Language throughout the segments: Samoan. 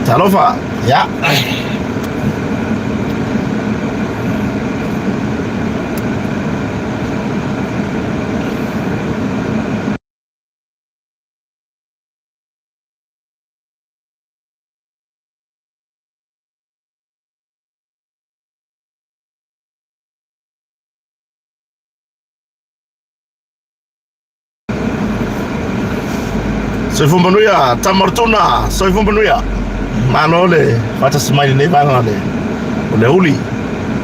Talofa, ia. Soifua manuia, Tamaratuna, soifua manuia. Malo le faatasi mai lenei vaega le o le uli.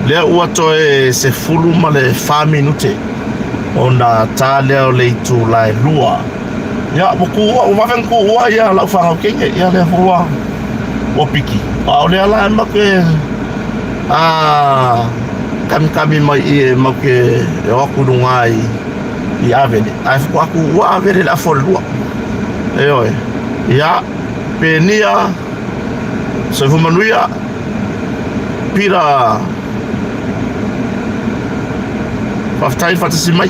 Lea ua toe 14 minute ona ta lea o le itula e 2. Ia, ua kuua, ua vave ona kuua ia lau fanau teine. Ia lea foi ua ua piki. A o lea la e matou te a kamikami mai i e matou te e o atu i luga i i Avele. Ae faatoa kuua Avele i le afa o le 2. Ioe. Ia, Penia, soifua manuia, Pira, faafetai le faatasi mai.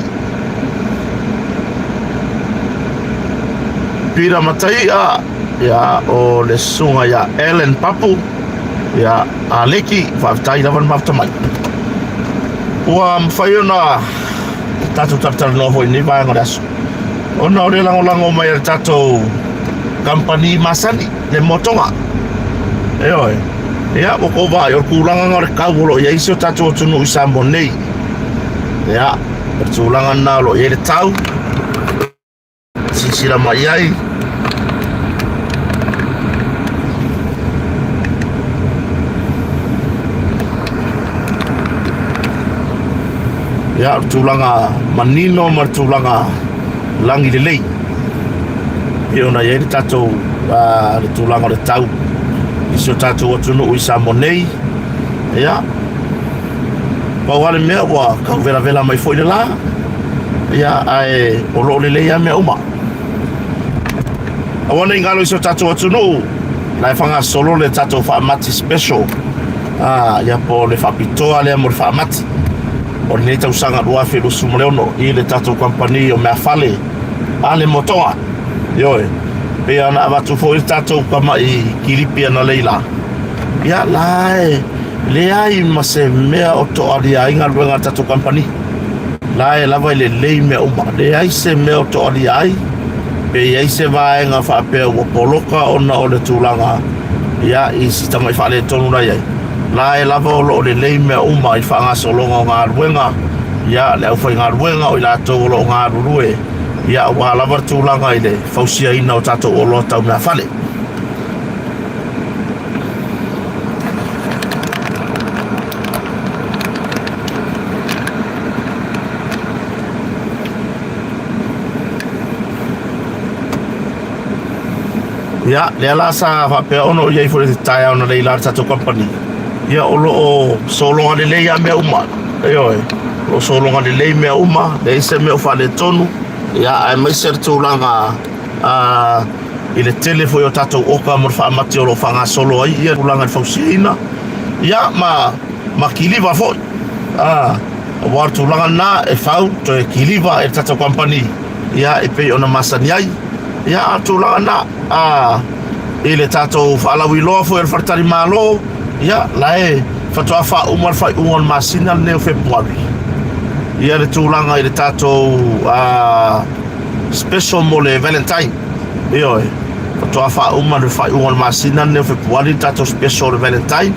Pira Mataia, ia, o le susuga ia Ellen Papu, ia, Aleki, faafetai lava le mafuta mai. Ua mafai ona tatou talatalanoa foi i lenei vaega o le aso, ona o le lagolago mai a le tatou kamupani masani, le Motoga. Ioe. Ia, ua tou vaai, o le tulaga lena o le tau o lo o i ai si o tatou atunuu i Samoa nei. Ia, o le tulaga lena o lo o i ai le tau, silasila mai i ai. Ia, o le tulaga manino ma le tulaga lagi lelei e pei ona i ai le tatou le tulaga o le tau i si o tatou atunuu i Samoa nei. Ia, pau lava le mea ua tau velavela mai foi le la, ia, ae o lo o lelei lava mea uma. Aua ne i galo i si o tatou atunuu, la e faagasolo le tatou faamati special, ia po o le faapitoa lea mo le faamati o lenei tausaga 2026 i le tatou kamupani o meafale a le Motoa. Ioe, pei ona avatu foi le tatou tamai kilipi analeila, ia la e leai ma se mea o toalia ai galuega a le tatou kamupani. La e lava e lelei mea uma, leai se mea o toalia ai, pe i ai se vaega faapea ua poloka ona o le tulaga ia i si tamai faaletonu la i ai. La e lava o lo o lelei mea uma i le faagasologa o galuega, ia le aufaigaluega o i latou o lo o galulue, ia aua lava le tulaga i le fausiaina o tatou oloa tau meafale. Ia, lea la sa faapea ona o i ai foi le taeao analeila a le tatou kamupani. Ia, o lo o sologa lelei lava mea uma. Ioe, o lo o sologa lelei mea uma, leai se mea o faaletonu. Ia, aemaise le tulaga i le tele foi o tatou oka mo le faamati o lo o faagasolo ai ia tulaga i le fausiaina. Ia, ma kiliva foi. Aua o le tulaga lena e fau toe kiliva e le tatou kamupani. Ia, e pei ona masani ai. Ia, a o le tulaga lena, i le tatou faalauiloa foi o le faletalimalo, ia, la e faatoa faauma le faaiuga o le masina lenei o Fepuari. Ia, le tulaga i le tatou special mo le Valentine. Ioe, faatoa faauma le faaiuga o le masina lenei o Fepuari le tatou special o le Valentine.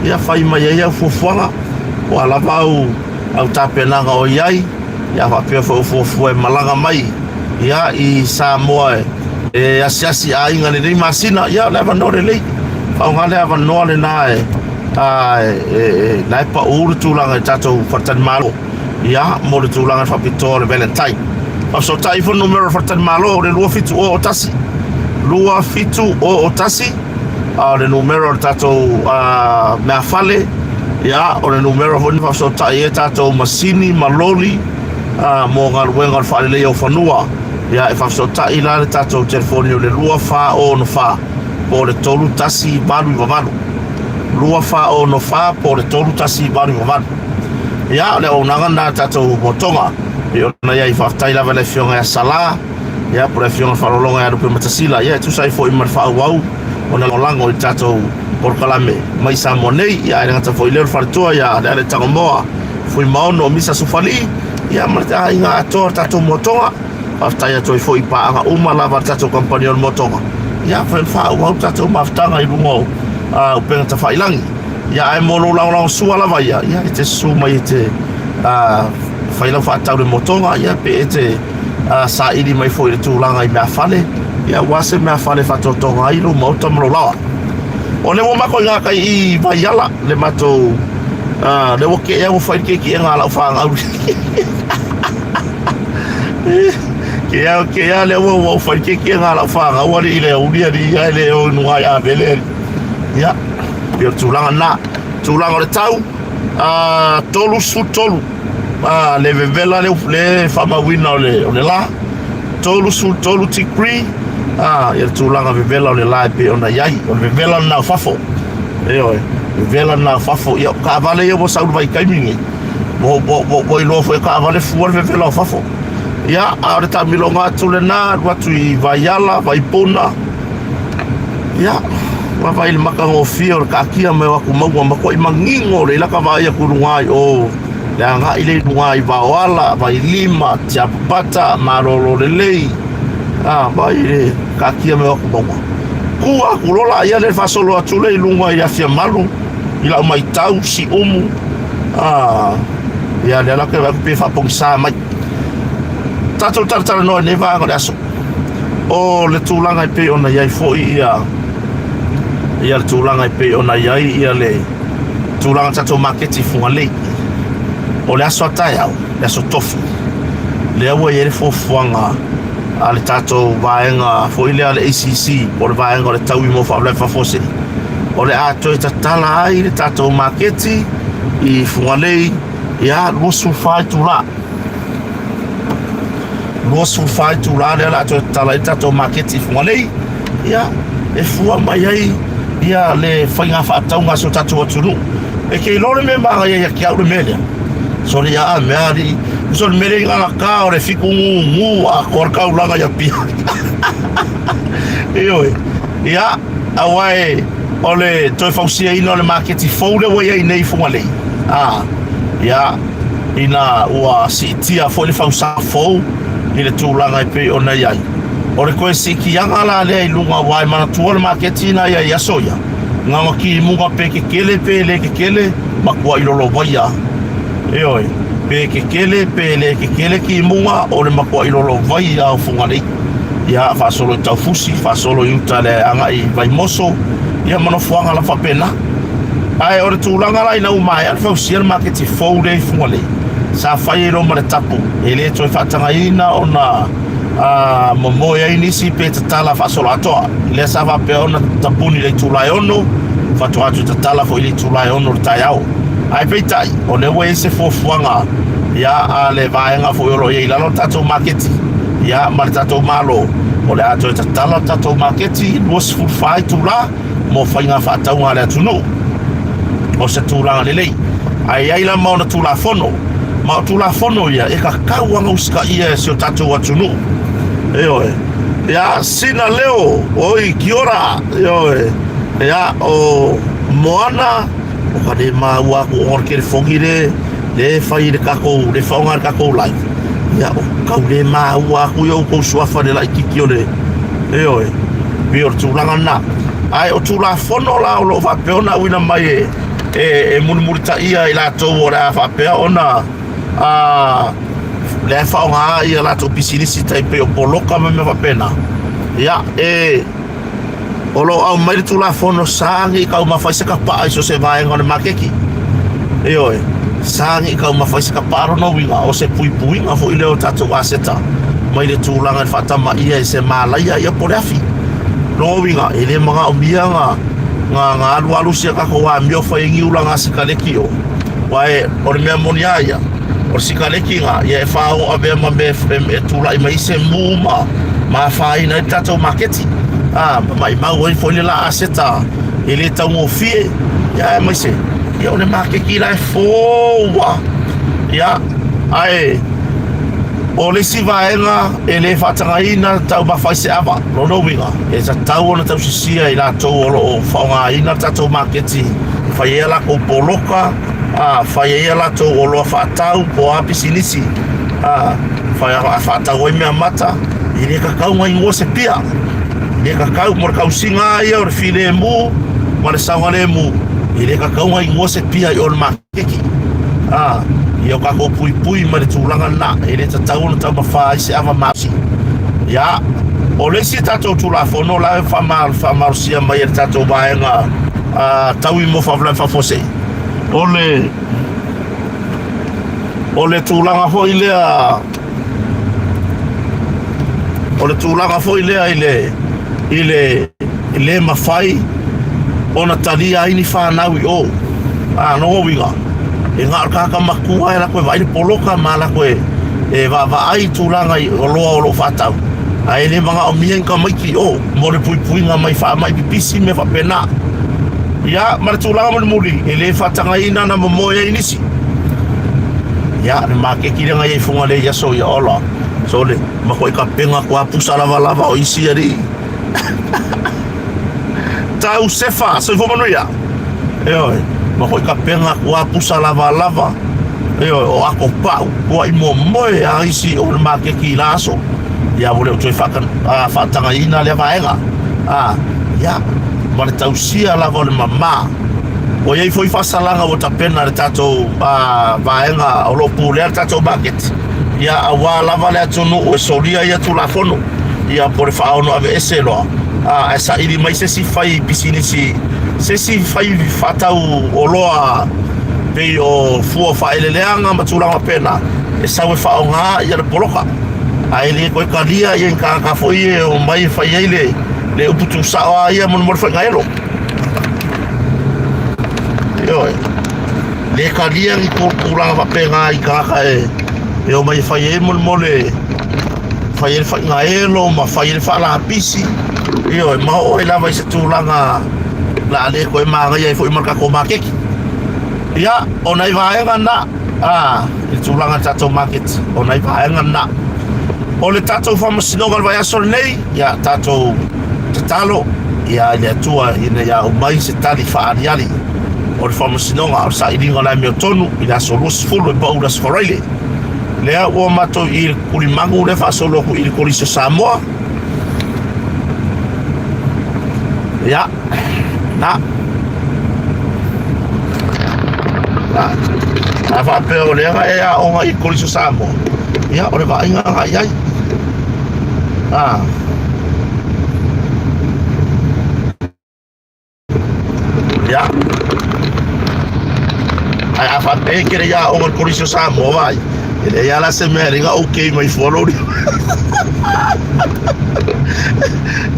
Ia, fai mai ai au fuafuaga, po o a lava au au tapenaga o i ai, ia faapea foi o fuafua e malaga mai ia i Samoa e asiasi aiga lenei masina, ia o le avanoa lelei. Faaaoga le avanoa lena e la e pau le tulaga i tatou faletalimalo ia mo le tulaga faapitoa o le Valentine. Faafesootai ifo le numera o le faletalimalo o le 2701 2701 a o le numera o le tatou meafale, ia o le numera foi na faafesootai ai tatou masini ma loli mo galuega o le faaleleia o fanua. Ia e faafesootai la le tatou telefoni o le 2464 po o le 3188 2464 po o le 3188. Ia o le auaunaga lena a le tatou motoga pei ona i ai. Faafetai lava i le afioga ia Sala, ia po o le afioga i le Faalologa ia Lupe Matasila, ia e tusa ai foi ma le faaauau ona lagolago i le tatou polokalame mai Samoa nei, ia ae le gata foi i lea o le faletua ia Lealai Tagomoa Fuimaono Misa Sufalii, ia ma le aiga atoa o le tatou Motoga. Faafetai atu ai foi i paaga uma lava a le tatou kamupani o le Motoga, ia fai ona faaauau le tatou mafutaga i luga o upega tafailagi. Ia ae mo lou lagolagosua lava ia, ia e te susu mai e te fai lau faatau i le Motoga, ia pe e te saili mai foi i le tulaga i meafale, ia aua se meafale e faatotoga ai lou maota ma lou laoa. O lea ua matou i gakai i Vaiala le matou lea ua kea ua fai le kekiega a lau fanau. Ke au ke a lea ua ua fai le kekiega a lau fanau alii le uli alii ae le o i luga i Avele alii. Ia, pei o le tulaga lena. Tulaga o le tau, 33 le vevela le, le faamauina o le, o le la, 33 degree, ia le tulaga vevela o le la e pei ona i ai. O le vevela lena o fafo. Ioe, vevela lena o fafo. Ia, o taavale ia ua sau i le vaitaimi lenei, ua, ua, ua, ua iloa foi e taavale fua le vevela o fafo. Ia, a o le taamiloga atu lena, alu atu i Vaiala, Vaipuna, Ia, vaavaai i le matagofie o le taatia mai o atu mauga, matuai manino lelei la ta vaai atu i luga i o, le agai lea i luga i Vaoala, Vailima, Tiapapata, Malolo lelei, a, vaai i le taatia mai o atu mauga. Tu atu loa laia lea faasolo atu lea i luga i Afiamalu, i lau matau, Siumu, a, ia lea la ou te vaai atu pei e faapogisa mai. Tatou talatalanoa i lenei vaega o le aso. O le tulaga e pei ona i ai foi ia ia le tulaga e pei ona i ai ia le tulaga tatou maketi i Fugalei. O le aso a taeao, le aso Tofi, lea ua i ai le fuafuaga a le tatou vaega foi lea a le ACC po o le vaega o le taui mo faalavelave faafuasei, o le a toe tatala ai le tatou maketi i Fugalei ia 24 itula. 24 itula lea o le a toe tatala ai le tatou maketi i Fugalei, ia, e fua mai ai ia le faiga faatauga a si o tatou atunuu. E te iloa le mea e manaia ia te au le mea lea. Soli a mea alii. Uso le mea lea i gagata o le fiku gugu atoa le taulaga i Apia. Ioe. Ia, aua e o le toe fausiaina o le maketi fou lea ua i ai nei i Fugalei. A, ia, ina ua siitia foi le fausaga fou i le tulaga e pei ona i ai. O le toe siitiaga la lea i luga aua e manatua le maketi na i ai i aso ia, na ona kimuga pe kekele pe le kekele, matuai lolovaia lava. Ioe, pe kekele pe le kekele kimuga, o le matuai lolovaia lava o Fugalei. Ia, faasolo i Taufusi, faasolo i uta le agai i Vaimoso, ia ma nofoaga lava faapena. Ae o le tulaga la ina ua maea le fausia le maketi fou lea i Fugalei, sa fai ai loa ma le tapu, e le toe faatagaina ona a, momoe ai nisi pe tatala faasoloatoa. Lea sa faapea ona tapuni i le itula e 6, faatoa atu tatala foi i le itula e 6 o le taeao. Ae peitai, o lea ua i ai se fuafuaga ia a le vaega foi o lo o i ai i lalo o le tatou maketi, ia ma le tatou Malo, o le a toe tatala le tatou maketi 24 itula mo faiga faatauga a le atunuu. O se tulaga lelei. Ae i ai la ma ona Tulafono. Ma o Tulafono ia e tatau ona usitaia e si o tatou atunuu. Ioe. Ia, sina leo, oi, kia ora. Ioe. Ia, o Moana, o ka le maua atu ona o le telefoni le, le fai i le tatou, le faaaoga i le tatou live. Ia, o tau le maua atu i outou suafa i le laitiiti o le, ioe, pei o le tulaga lena. Ae o Tulafono la o lo o faapea ona auina mai e, e, e mulimulitaia i latou o le a faapea ona a, lea e faaaoga ai a latou pisinisi tai pei o poloka ma mea faapena. Ia, e, O lo o aumai le Tulafono sa ne i taumafa ai se kapaa i so o se vaega o le maketi. Ioe, sa ne i taumafa ai se kapaa lona uiga, o se puipuiga foi lea o tatou aseta mai le tulaga i le faatamaia e se malaia ia po o le afi. Lona uiga, e le manaomia na, na, na alualu sia tatou amio fai ai ni ulaga sikaleki o. Aua e, o le mea moni a ia, o le sikaleki na, ia e faaoo avea ma mea e, e tulai mai se mu ma, ma afaina ai le tatou maketi. A, ma maimau ai foi le la aseta e le taugofie, ia aemaise, ia o le maketi la e fou lava. Ia, ae O le isi vaega e le faatagaina taumafa ai se ava, lona uiga, e tatau ona tausisia i latou o lo o faaaogaina le tatou maketi e fai ai a latou poloka, a, fai ai a latou oloa faatau po o a pisinisi, a, fai, faatau ai meamata, e le tatau ona igoa se pia. E le tatau, mo le tausiga lava ia o le filemu ma le saogalemu, e le tatau ona igoa se pia i o i le maketi. Kiki. Ā, ia o tatou puipui mai le tulaga lena, e le tatau ona taumafa ai se ava malosi. Ia, o le isi tatou Tulafono la e faamalosia mai e le tatou vaega a taui mo faalavelave faafuasei, o le o le tulaga foi lea O le tulaga foi lea i le i le le mafai ona talia ai ni fanau i o. A lona uiga, e na o le tagata matua e alu atu e vaai le poloka ma alu atu e, e vaavaai i tulaga i oloa o lo o faatau, ae le manaomia ni tamaiti i o mo le puipuiga mai faamai pipisi mea faapena. Ia, ma le tulaga mulimuli, e le faatagaina ona momoe ai nisi. Ia, le maketi lea na i ai i Fugalei i aso ia ola. Sole, matuai tapena atu lava pusa lavalava o isi alii. Tau sefa, soifua manuia. Ioe, matuai tapena atu lava pusa lavalava. Ioe, o ato pau, tuai momoe a isi o le maketi i la aso. Ia, ua le o toe faatagaina lea vaega. A, ia, ma le tausia lava o le mama. Ua i ai foi faasalaga ua tapena e le tatou vaega o lo o pulea le tatou maketi, ia aua lava le atunuu e solia ia Tulafono, ia po o le faaono aveese loa, ae saili mai se isi fai pisinisi, se isi fai faatau oloa pei o fua faaeleeleaga ma tulaga faapena, e sau e faaaoga ia le poloka. Ae le toe talia ia ni tagata foi ia e omai e fai ai le, le upu tuusao lava ia mo le faigaelo. Ioe. Le talia ni tulaga faapena i tagata e, e omai e fai ai molemole fai ai le faigaelo ma fai ai le faalapisi. Ioe, ma oo ai lava i se tulaga o le a le toe manaia ai foi ma le tatou maketi. Ia, o nai vaega na, a, i le tulaga i le tatou maketi, o nai vaega na. O le tatou faamasinoga o le vaiaso lenei, ia tatou tatalo ia i le Atua ina ia aumai se tali faaaliali o le faamasinoga o le sailiga o le amiotonu i le aso 20 e pau i le aso Faraile. Lea ua matou i le tulimagu lea faasolo atu i le Kolisi o Samoa. Ia, na. Na. A faapea o lea na e aoga i le Kolisi o Samoa, ia, o le vaaiga na i ai. Ah. Ia. Ae a faapea e kere ia aoga i le Kolisi o Samoa vai, e leai lava la se mea e leai na okay mai fua lou lima.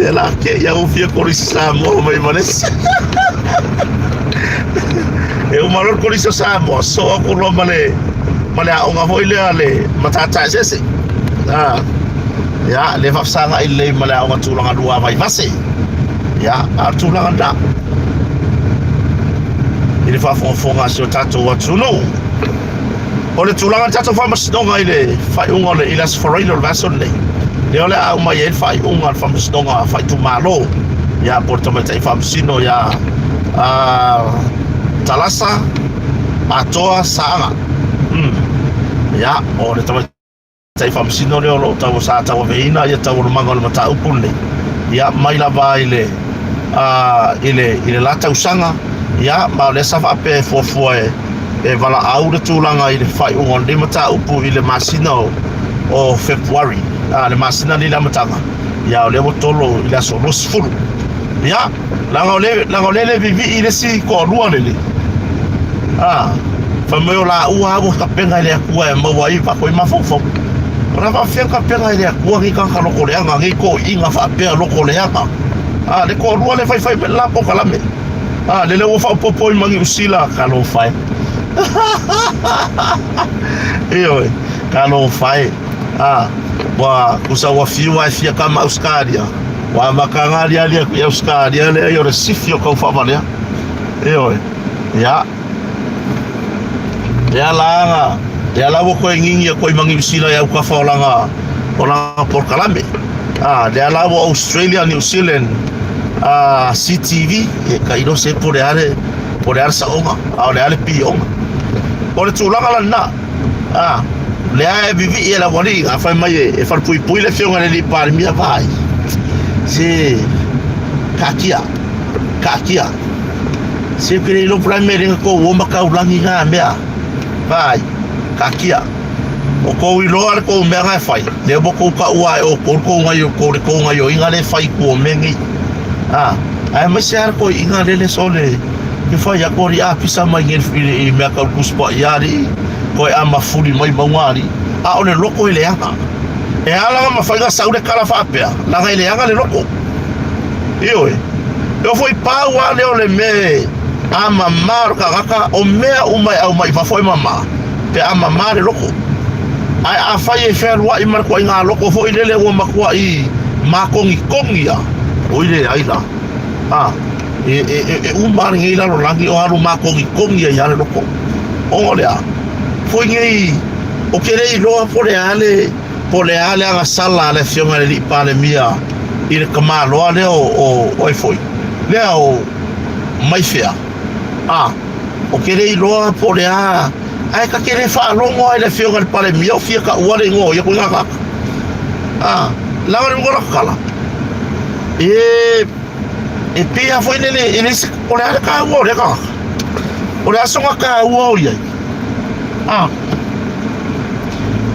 Ia la ke ia u fia Kolisi Samoa mai Malesi. E uma loa le Kolisi o Samoa, soo atu loa ma le ma le aoga foi lea le Matata Eseese. Ah. Ia, le faafesagai lelei ma le aoga tulaga lua a Vaivase. Ia, a o le tulaga lena i le faafogafoga a si o tatou atunuu. O le tulaga i le tatou faamasinoga i le faaiuga o le i le Aso Faraile o le vaiaso lenei, lea o le a aumai ai le faaiuga a le faamasinoga faaitumalo, ia po o le tamaitai faamasino ia Talasa Atoa Saaga. Ia, o le tamaitai Tai faamasino lea o lo o tau sa tauaveina ia taualumaga o le mataupu lenei, ia mai lava i le a, i le i le la tausaga, ia ma o lea sa faapea e fuafua e e valaau le tulaga i le faaiuga o lenei mataupu i le masina o, o Fepuari, a, le masina lenei i le amataga, ia o lea ua tolo i le aso 20. Ia, Leaga o le, leaga o lea le vivii le isi toalua lele. A, fai mai o laua lava ua tapena e le Atua e maua ai matou ai mafaufau. O le a faapefea ona tapena e le Atua nei tagata lotoleaga, nei toeaiina faapea lotoleaga. A, le toalua lea e faifai mai le la polokalame. A, lele ua faaopoopo ai ma Niu Sila, talofa e. Ioe, talofa e. A, ua tusa ua fiu lava e fia tama Ausetalia. Ua amata ana aliali atu i Ausetalia lea o le sifi o tau faavalea. Ioe. Ia. Lea la ana Lea la ua koe ngingi a koe ma Niu Sila i aukafa o langa o langa polokalame. A lea la ua Australia, New Zealand, a CTV, e ka ilo se po le ale po le ale saoga, a o le ale pioga. O le tulaga la lena. A lea e vivii e le aualii a fai mai e falepuipui le afioga i le alii Palemia vaai. Se kaatia, kaatia. Se ke le ilo po le mea lenga ko ua makaulagi ngā mea. Vaai, kaatia. O kou iloa le kou mea nga e fai, lea ua kou kaua ai oukou le kou gaio kou le kou gaioiga le fai ku o mea nei. A, aemaise lava le koiiga lele sole ke fai aku alii a pisa mai nei i mea kau Tusi Paia alii, koe a mafuli mai mauga alii, a o le loko e leaga. E a langa mafai na sau le kala faapea, laga e leaga le loko. Ioe. E oo foi pau lava lea o le mea a mama o le tagata, o mea uma e aumai i fafo e mama, pe a mama le loko. Ae afai e fealuai ma le tuaiga loko foi lele ua matuai makogikogi lava, oi leai la. A, e, e, e, e uma lenei lalolagi o alu makogikogi ai lava le loko. Ona o le a? Foi nei, o ke le iloa po le a le, po o le a le agasala a le Afioga i le Alii Palemia i le tamaloa lea o, o, o ai foi, lea o Maifea. A, o ke le iloa po o le a, ae ta te le faalogo lava i le Afioga i le Palemia o fia taua le igoa o ia koe gagata. A, leaga le uiga o laka tala, e, e pei lava foi lele, e le se, o le a le taua o lea tagata? O le a sona taua o i ai? A,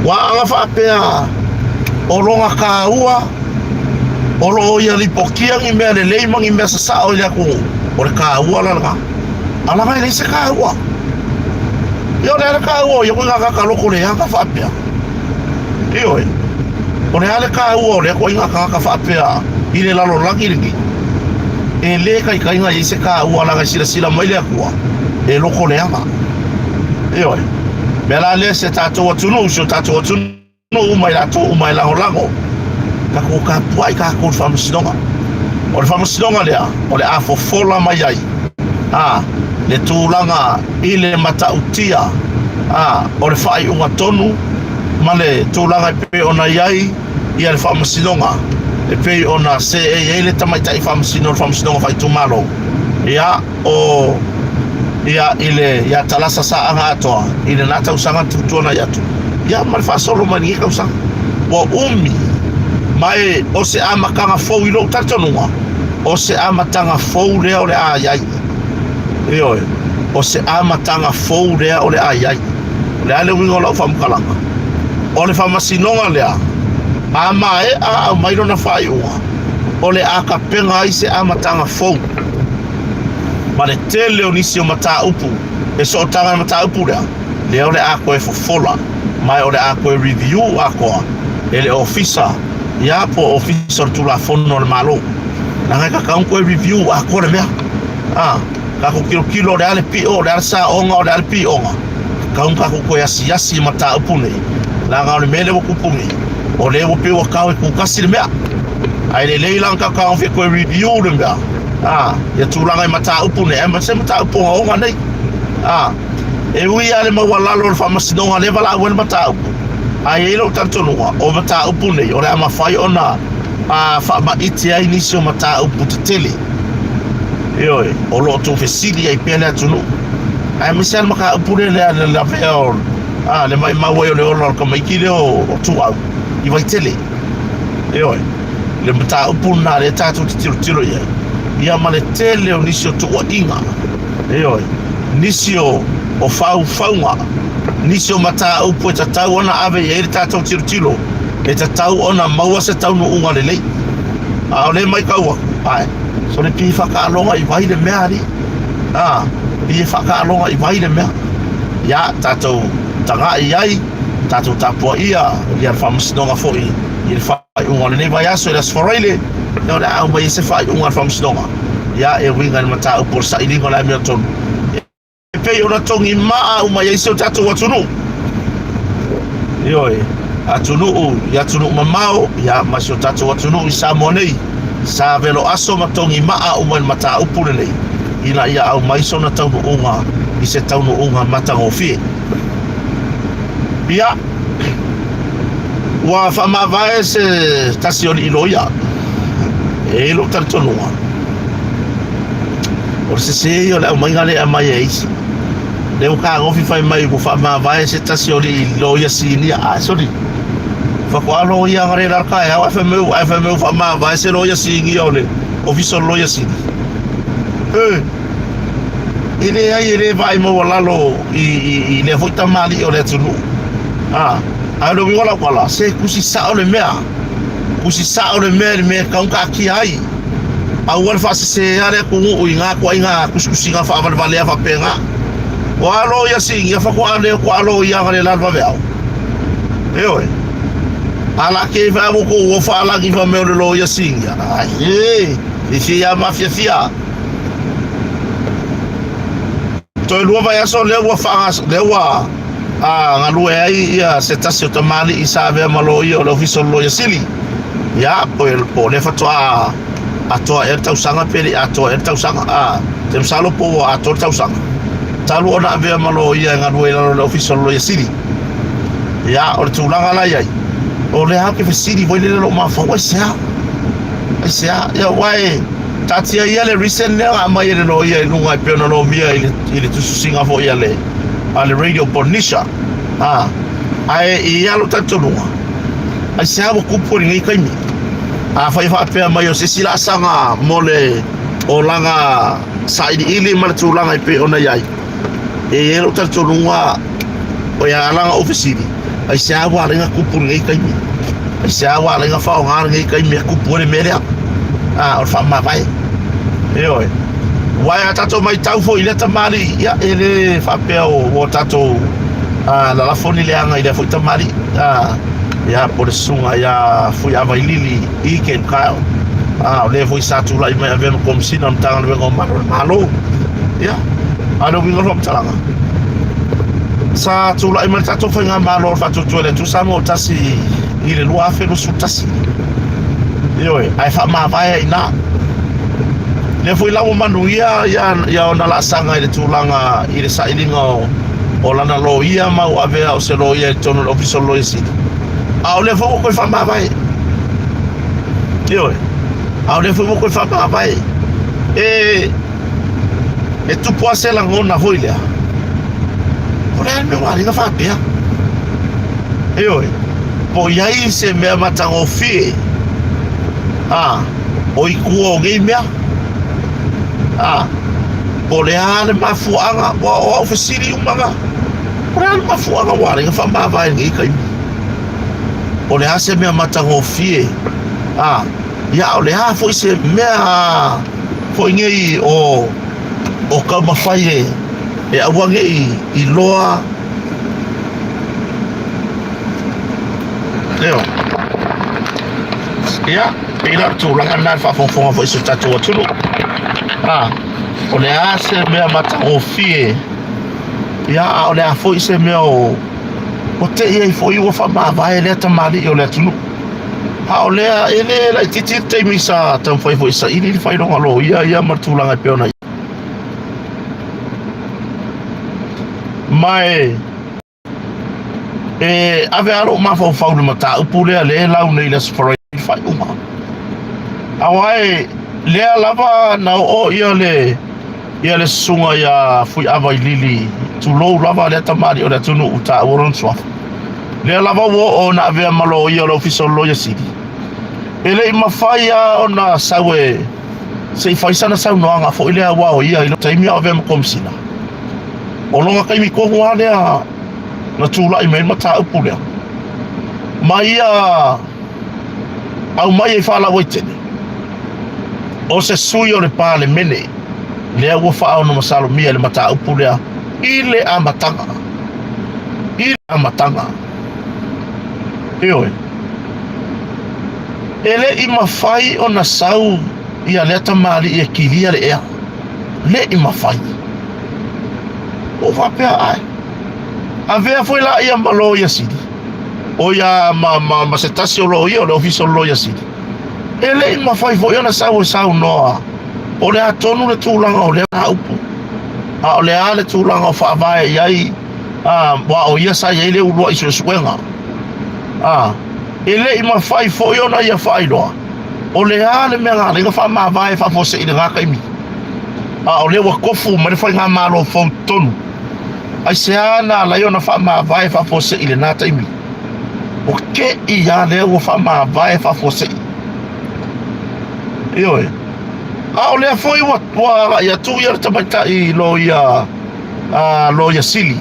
ua aga faapea o lona taua o lo o ia lipotia ni mea lelei ma ni mea sasao i le atunuu, o le taua la lena. A laga e leai se taua. Ia o le a le taua o ia koe gagata loko leaga faapea? Ioe, o le a le taua o lea koaiga tagata faapea i le lalolagi lenei? E le taitaiga i ai se taua leaga e silasila mai le Atua e loko leaga. Ioe, mea la lea si a tatou atunuu, si o tatou atunuu ma i latou uma e lagolago, tatou tapuai tatou i le faamasinoga. O le faamasinoga lea, o le a fofola mai ai a le tulaga i le matautia a o le faaiuga tonu ma le tulaga e pei ona i ai ia le faamasinoga e pei ona seei ai le tamaitai faamasino o le faamasinoga faaitumalo ia o ia i le ia Talasa Saaga Atoa i lena tausaga na tutuanai atu ia ma le faasolo mai lenei tausaga ua umi ma e o se amataga fou i lou talitonuga o se amataga fou lea o le a i ai Ioe, o se amataga fou lea o le a i ai. O le a le uiga o lau faamatalaga? O le faamasinoga lea, a maea aumai lona faaiuga, o le a tapena ai se amataga fou ma le tele o nisi o mataupu e sootaga i le mataupu lea, lea o le a toe fofola ma o le a toe review atoa e le Ofisa ia po o Ofisa o le Tulafono a le Malo. Leaga e tatau ona toe review atoa le mea. A, tatou tilotilo o le a le pio, o le a le saoga, o le a le pioga, tatau ona tatou toe asiasi i mataupu nei, leaga o le mea lea ua tupu nei, o lea ua pei ua tau e tutasi le mea. Ae lelei la ona tatou taofi e toe review le mea, a, ia tulaga i mataupu nei, aemaise mataupu ogaoga nei. A, e ui lava i le maualalo o le faamasinoga lea e valaau ai le mataupu, ae i ai lou talitonuga, o mataupu nei, o le a mafai ona a faamaite ai nisi o mataupu tetele. Ioe, o lo o tuufesili ai pea le atunuu. Aemaise lava le mataupu lea le le lavea o a le maimau ai o le ola o le tamaiti lea o, o Tuau i Vaitele. Ioe, le mataupu lena lea tatou te tilotilo i ai. Ia ma le tele o nisi o tuuaiga. Ioe, nisi o, o faufauga, nisi o mataupu e tatau ona ave i ai le tatou tilotilo, e tatau ona maua se taunuuga lelei. A o lea e matau atu, ae, sole pei e faataaloga i vai le mea alii. A, pei e faataaloga i vai le mea. Ia, tatou tagai i ai, tatou tapuaia ia le faamasinoga foi i le faaiuga o lenei vaiaso i le Aso Faraile, ia o le a aumai ai se faaiuga a le faamasinoga, ia e uiga i le mataupu o le sailiga o le amiotonu. E pei ona togi maa uma i ai si o tatou atunuu. Ioe, atunuu i atunuu mamao, ia ma si o tatou atunuu i Samoa nei, sa velo aso ma togi maa uma i le mataupu lenei, ina ia aumai sona taunuuga i se taunuuga matagofie. Ia, ua faamavae se tasi o alii loia. E i ai lou talitonuga, o le sese ia o le aumaiga lea e aumai e isi. Lea ua tagofi fai mai ua faamavae se tasi o alii loia sinia. Ae soli, faatoa loia analeila le taeao ae fai mai ae fai mai ua faamavae se loia sinia o le Ofisa o le Loia Sili. E, e leai e le vaai maualalo i, i, i lea foi tamalii o le atunuu. A, ae o le uiga o lau tala, se tusi sao le mea. Tusi sao le mea i le mea e tatau ona taatia ai. Aua le faasesea le atunuu i na ituaiga tusitusiga faavalevalea faapena. O a loia sinia faatoa leo toa loia analeila le vaveao. Ioe. A la ke fa mo ko ua faalagi fa mea o le loia sinia. Ai, e, fiafia ia mafiafia. Toe lua vaiaso lea ua faagas, lea ua a, galue ai ia se tasi o tamalii sa avea ma loia o le Ofisa o le Loia Sili. Ia, po, po o lea faatoa atoa ea le tausaga pe le i atoa ea le tausaga. A, te masalo po ua atoa le tausaga. Talu ona avea ma loia e galue i lalo o le Ofisa o le Loia Sili. Ia, o le tulaga la i ai, o lea ou te fesili foi lele lou mafaufau, aisea? Aisea? Ia, aua e taatia ia le reason lea na aumai e le loia i luga e pei ona lomia i le, i le tusitusiga foi a le, a le Radio Polynesia. A, ae i ai lava lou talitonuga, aisea ua tupu i lenei taimi? Afai e faapea mai o se isi laasaga mo le olaga sailiili ma le tulaga e pei ona i ai, E i ai lou talitonuga o ia ala na ou fesili, aisea ua ala ai na tupu i lenei taimi? Aisea ua ala ai na faaaoga lenei taimi e tupu ai le mea lea? A, o le faamavae. Ioe. Aua a tatou matau foi i lea tamalii, ia e le faapea ua tatou lalafo ni leaga i lea foi tamalii. Ia, po o le susuga ia Fuiavailili E. Ken Kyle. A, o lea foi sa tulai mai avea ma Komesina o le Matagaluega o Malu a le Malo. Ia, a o le uiga o le faamatalaga, sa tulai mai le tatou faigamalo o le Faatuatua i le Atua Samoa Tasi i le 2021. Ioe, ae faamavae ai i ina. Lea foi la ua manuia ia, ia ona laasaga i le tulaga i le sailiga o, o lana loia ma ua avea o se loia i totonu o le Ofisa o le Loia Sili. A o lea foi ua toe faamavae. Ioe, a o lea foi ua toe faamavae. E, e tupu lava se lagona foi lea, o le a le mea ua aliga faapea? Ioe, po o i ai se mea matagofie a o i tua o nei mea? A, po o le a le mafuaaga? Aua o au fesili uma na. O le a le mafuaaga ua ala ai ona faamavae i lenei taimi? O le a se mea matagofie? A, ia a o le a foi se mea foi nei o o taumafai e e aua ne i iloa Ioe. Ia, pei la o le tulaga lena i le faafogafoga foi a si o tatou atunuu. A, o le a se mea matagofie Ia, a o le a foi se mea o ua tei ai foi ua faamavae lea tamalii o le atunuu. A o lea, e le laitiiti le taimi sa taumafai foi e saili le faailoga loia ia ma le tulaga e pei ona i ai. Ma e, e ave lava lou mafaufau i le mataupu lea lea e lau nei i le Aso Faraile i le faaiuga. Aua e lea lava na oo ia le Ia le susuga ia Fuiavailili, tulou lava lea tamalii o le atunuu taua lona suafa. Lea lava ua oo ona avea ma loia o le Ofisa o le Loia Sili. E le i mafai lava ona sau e se i fai sana saunoaga foi lea aua o ia i le taimi a o avea ma Komesina. O lona taimi tonu lava lea na tulai mai ai le mataupu lea. Ma ia aumai ai faalauaitele o se sui o le Palemene lea ua faaonomasalomia i le mataupu lea i le amataga. I le amataga. Ioe. E le i mafai ona sau ia lea tamalii e kilia le ea. Le i mafai. Ua ou faapea, ae. Avea foi la ia ma Loia Sili. O ia ma, ma, ma se tasi o loia o le Ofisa o le Loia Sili. E le i mafai foi ona sau e saunoa o le a tonu le tulaga o lea mataupu, a o le a le tulaga o faavae i ai A, aua o ia sa i ai le uluai suesuega. A, e le i mafai foi ona ia faailoa o le a le mea na ala ai ona faamavae faafuasei i lena taimi. A o lea ua tofu mai le faigamalo fou i totonu. Aisea na ala ai ona faamavae faafuasei i lena taimi? Ua te i lava lea ua faamavae faafuasei. Ioe. A o lea foi ua, ua agai atu ia le tamaitai loia, a, loia sili,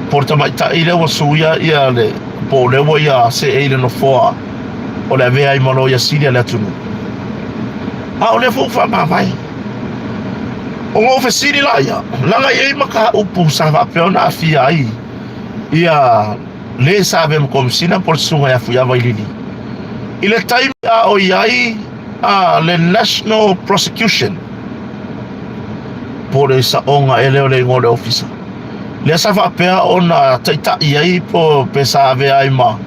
po o le tamaitai lea ua suia ia le, po o lea ua ia seei i le nofoa o le avea ai ma loia sili a le atunuu. A o lea foi ua faamavae. Ona ou fesili laia, leaga e i ai mataupu sa faapea ona aafia ai ia le sa avea ma Komesina po o le Susuga ia Fuiava Ilili i le taimi a o i ai a le National Prosecution po o le saoga ea lea o le igoa o le ofisa lea sa faapea ona taitai ai po pe sa avea ai ma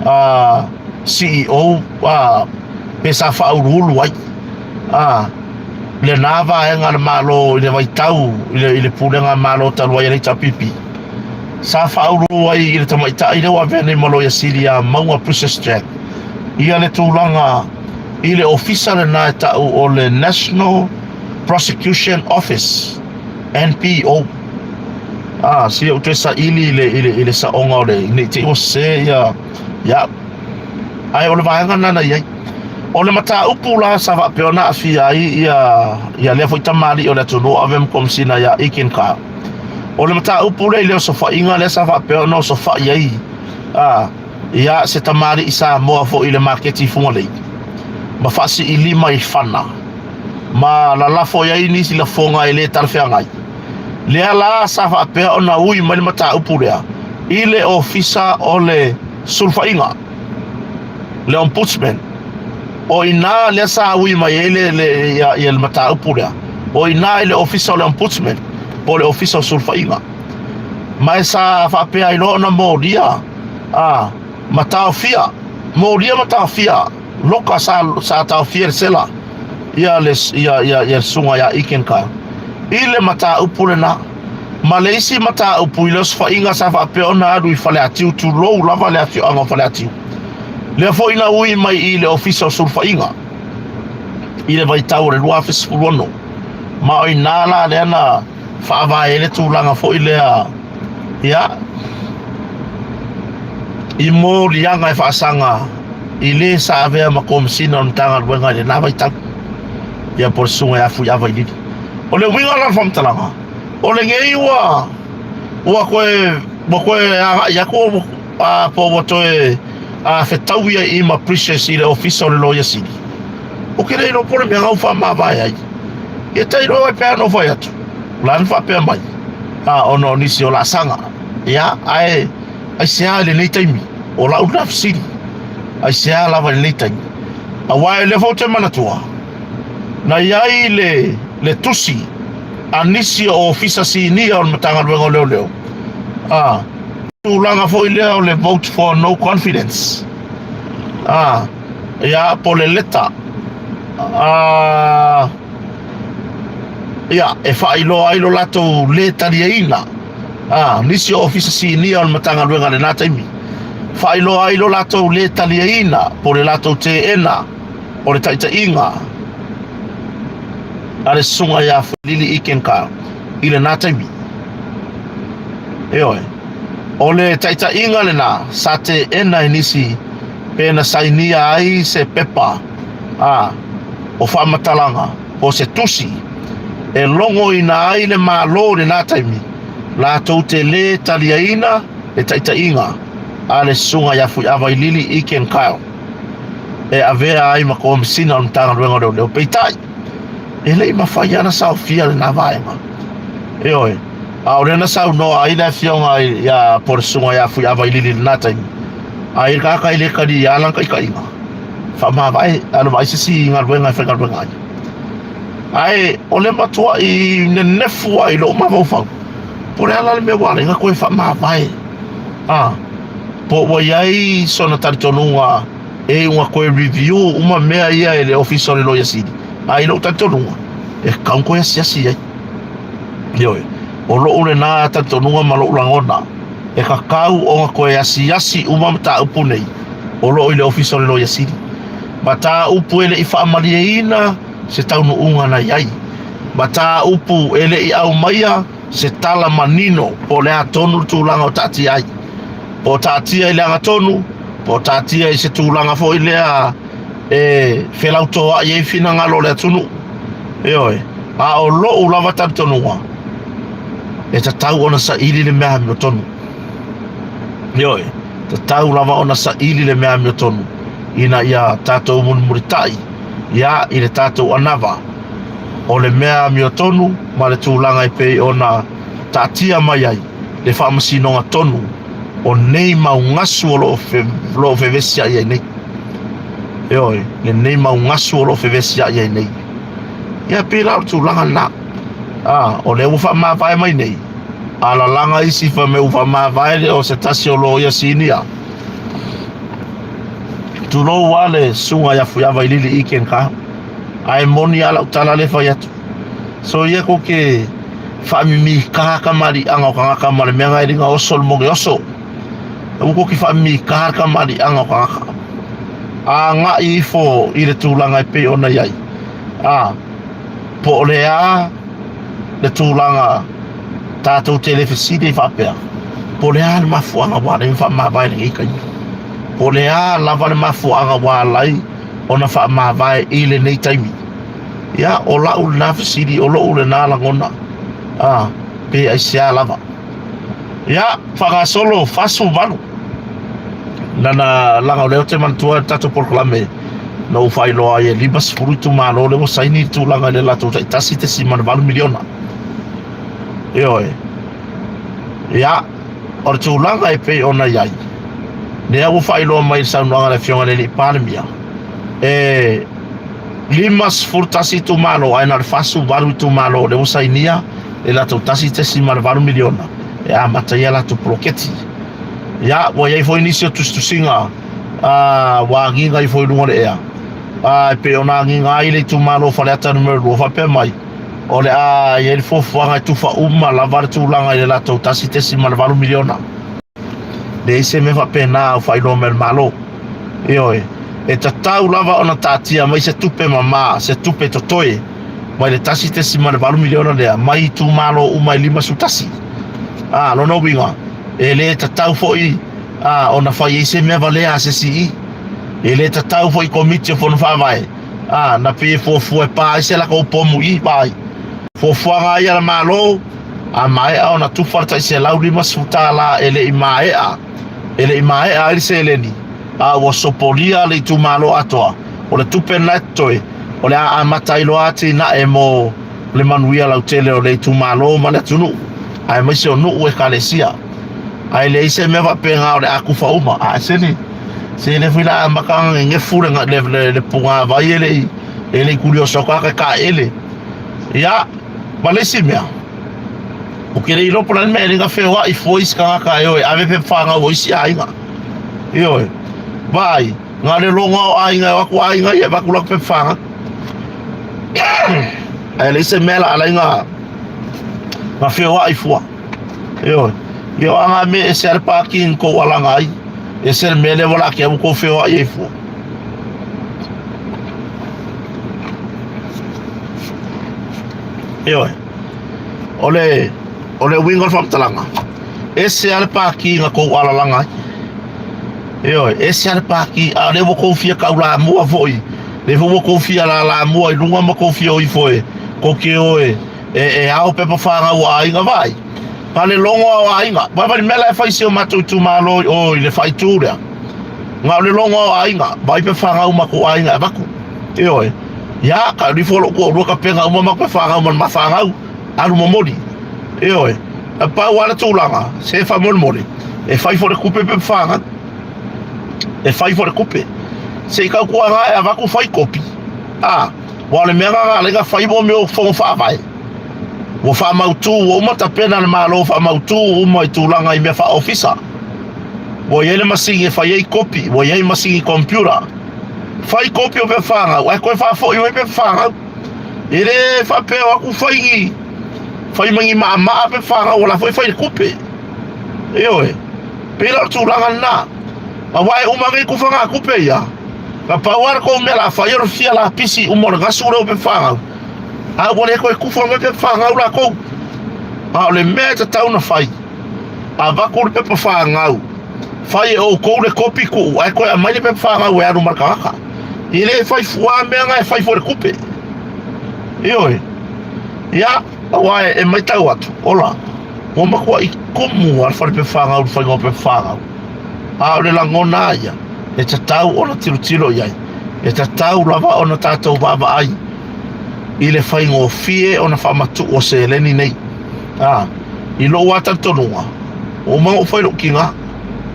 a, CEO a, pe sa faauluulu ai a, lena vaega a le Malo i le vaitau i le, i le pulega Malo talu ai a le HRPP sa faauluulu ai i le tamaitai lea ua avea nei ma Loia Sili ia Mauga Princess Jack ia le tulaga i le ofisa lena e tau o le National Prosecution Office NPO. Ah, se i ou toe saili i le, i le, i le saoga o le, ne i te i ua sese ia, ia. Ae o le vaega lena na i ai. O le mataupu la sa faapea ona aafia ai ia, ia lea foi tamalii o le atunuu o avea ma Komesina ia Ekin Kyle. O le mataupu lea i le osofaiga lea sa faapea ona osofai ai a, ia se tamalii Samoa foi i le maketi i Fugalei ma faasiilima i fana ma lalafo i ai nisi lafoga e le talafeagai. Lea la sa faapea ona ui mai le mataupu lea i le Ofisa o le Sulufaiga, le Ombudsman. O i ina lea sa ui mai ai le, le, ia, ia le mataupu lea. O i ina i le Ofisa o le Ombudsman, po o le Ofisa o Sulufaiga. Ma e sa faapea ai loa ona molia, a, ma taofia, molia ma taofia loka sa, sa taofia le sela ia le, ia, ia, ia le susuga ia Ikenka i le mataupu lena. Ma le isi mataupu i le osofaiga sa faapea ona alu i Faleatiu, tulou lava le afioaga o Faleatiu. Lea foi na ui mai i le Ofisa o Sulufaiga i le vaitau o le 2016. Ma o i ina la lea na faavae ai le tulaga foi lea, ia, i moliaga e faasaga i le sa avea ma Komesina o le Matagaluega i lena vaitau, ia po o le Susuga ia Fuiava Ilili. O le uiga la o le faamatalaga, o lenei ua ua toe ua toe agai atu a po ua toe a fetaui ai i ma Precious i le ofisa o le Loia Sili. Ou te le iloa po o le mea na ou faamavae ai. Ia tailo ai pe ana ou fai atu. O la na faapea mai, a, ona o nisi o laasaga. Ia, ae aisea i lenei taimi? O lau lena fesili. Aisea lava i lenei taimi? Aua o lea foi ou te manatua, na i ai le, le tusi a nisi o ofisa sinia o le Matagaluega o Leoleo, a, tulaga foi lea o le vote for no confidence, a, ia, po o le leta, a, ia, e faailoa ai lo latou lē taliaina, a, nisi o ofisa sinia o le Matagaluega i lena taimi, faailoa ai lo latou lē taliaina po o le latou teena o le taitaiga a le Susuga ia Lili Ikenka i lena taimi. Ioe, o le taitaiga lena sa teena e nisi pe na sainia ai se pepa a o faamatalaga po o se tusi e logoina ai le Malo i lena taimi latou te lē taliaina le taitaiga a le Susuga ia Fuiava Ilili Eakin Kyle e avea ai ma Komesina o le Matagaluega o Leoleo. Peitai, e le i mafai lava ona saofia lena vaega. Ioe, a o lea na saunoa ai le afioga ia po o le Susuga ia Fuiava Ilili i lena taimi, a i le tagata e le talia lana taitaiga, faamavae, alu vaai se isi galuega e faigaluega ai. Ae o le matuai nenefu lava i lou mafaufau, po o le a la le mea ua ala ai ona toe faamavae, a, po ua i ai sona talitonuga e iu ina toe review uma mea ia e le Ofisa o le Loia Sili. A i lou talitonuga, e tatau ona toe asiasi i ai. Ioe, o lou lena talitonuga ma lou lagona. E kakau ona toe asiasi uma mataupu nei o lo o i le Ofisa o le Loia Sili. Mataupu e le i faamalieina se taunuuga na i ai. Mataupu e le i aumaia se tala manino po o le a tonu le tulaga o taatia ai. Po o taatia i le agatonu, po o taatia i se tulaga foi lea e felautoaʻi ai finagalo o le atunuu. Ioe, a o loʻu lava talitonuga, e tatau ona saili le mea amiotonu. Ioe, tatau lava ona saili le mea amiotonu ina ia tatou mulimulitai ia i le tatou anava o le mea amiotonu ma le tulaga e pei ona taatia mai ai le faamasinoga tonu o nei mau gasu o lo o fevesiaʻi ai nei. Ioe, lenei mau gasu o lo o fevesiaʻi ai nei. Ia pei la o le tulaga lena. A, o lea ua faamavae mai nei, a lalaga isi fai mai ua faamavae le o se tasi o loia sinia. Tulou lava le susuga ia Fuiava i Lili i Ken Kahu. Ae moni lava lau tala lea e fai atu. So ia kou ke faamimika kamaliʻaga o kangaka ma le mea na e liga oso le moge oso. Aua kou ke faamimika kamaliʻaga o kangaka. Agaʻi ifo i le tulaga e pei ona i ai. A, po o le a le tulaga tatou te le fesili ai faapea, po o le a le mafuaaga ua ala ai ona faamavae i lenei taimi. Po o le a lava le mafuaaga ua ala ai ona faamavae i lenei taimi. Ia, o lau lena fesili, o lou lena lagona, a, pe aisea lava. Ia, faagasolo 48. Nana laga o lea ou te manatua le tatou polokalame na ou faailoa ai e 50 itumalo lea ua saini le tulaga i le latou tai 1.8 miliona. Ioe. Ia, o le tulaga e pei ona i ai, lea ua faailoa mai i le saunoaga a le Afioga i le Alii Palemia, e 51 itumalo ae na o le 48 itumalo lea ua sainia le latou 1.8 miliona e amata ai a latou poloketi. Ia, ua i ai foi nisi o tusitusiga a, ua agiga ifo i luga o le ea, a, e pei ona agiga ai le itumalo o Faleata Nu.2 faapea mai, o le a i ai le fuafuaga e tufa uma lava le tulaga i le latou 1.8 miliona. Leai se mea faapena o faailoa mai e le Malo. Ioe, e tatau lava ona taatia mai se tupe mama, se tupe totoe mai le 1.8 miliona lea mai itumalo uma e 51. A, lona uiga, e le tatau foi a, ona fai ai se mea valea a se isi i. E le tatau foi i Komiti o Fono Faavae a, na pei e fuafua e pa ai se latou pomu i, vaai. Fuafuaga ai a le Malo, a maea ona tufa le tai $150 e le i maea, e le i maea ai le seleni, a ua sopolia le itumalo atoa. O le tupe lena e totoe, o le a amata ai loa atinae mo le manuia lautele o le itumalo ma le atunuu, aemaise o nuu ekalesia. Ae leai se mea faapena o le a kufa uma. Ae se le, se le foi la amata ona gegefu le, le, le, le pugāvai e le i, e le i kulioso atu a taele. Ia, ma le isi mea, ou te le iloa po o le a le mea e le na feoai fua isi tagata e o e ave pepa fanau o isi aiga. Ioe, vaai, na o le logo o aiga e o atu aiga ia e avatu latou pepa fanau. Ae leai se mea la ala ai na, na feoai fua. Ioe, ia o a mea ese a le pāki na tou alaga ai, ese le mea lea ua laatia ua tou feoai ai fua. Ioe, o le, o le uiga o le faamatalaga, ese a le pāki na tou alalaga ai. Ioe, ese a le pāki, a o lea ua tou fia taulamua foi, lea foi ua tou fia lalamua i luga ma tou fia o ifo e tou te o e, e, e ao pepa fanau a aiga, vaai. Pale logo a o aiga. Vaai vai le mea la e fai si o matou itumalo i o i le faaitu lea. Na o le logo a o aiga, vaai pepa fanau matou aiga e avatu. Ioe. Ia, ka rifo lou toalua tapena uma matou pepa fanau ma le ma fanau, alu momoli. Ioe. E pau lava le tulaga, se faamolemole, e fai foi le tupe pepa fanau. E fai foi le tupe. Se i tautuana e avatu fai kopi. A, Aua o le mea lena na ala ai ona fai mo mea o fono faavae. Ua faamautu, ua uma tapena le Malo faamautu uma i tulaga i mea faaofisa. Ua i ai le masini e fai ai kopi, ua i ai masini computer. Fai kopi o pepa fanau, ae toe faafoi mai pepa fanau. E le faapea o atu fai ni, fai mai ni maamaa pepa fanau, o la foi e fai i le tupe. Ioe, pei la o le tulaga lena. Aua e uma nei kufa ngā kupe ia. Na pau lava le kou mea la fai o le fia lapisi uma o le gasu lea o pepa fanau. A ua le toe kufa mai pepa fanau lakou. A o le mea e tatau na fai, avatu le pepa fanau, fai e outou le kopi tuu, ae toe aumai le pepa fanau e alu ma le tagata. E le fai fua mea na e fai foi le tupe. Ioe. Ia, aua e matau atu, ola, ua matuai tumu lava le fale pepa fanau i le faiga o pepa fanau. A o le lagona lava ia, e tatau ona tilotilo i ai. E tatau lava ona tatou vaavaai i le faigofie ona faamatuu o seleni nei. A, i lou lava talitonuga, ua uma ona ou fai lou tiga.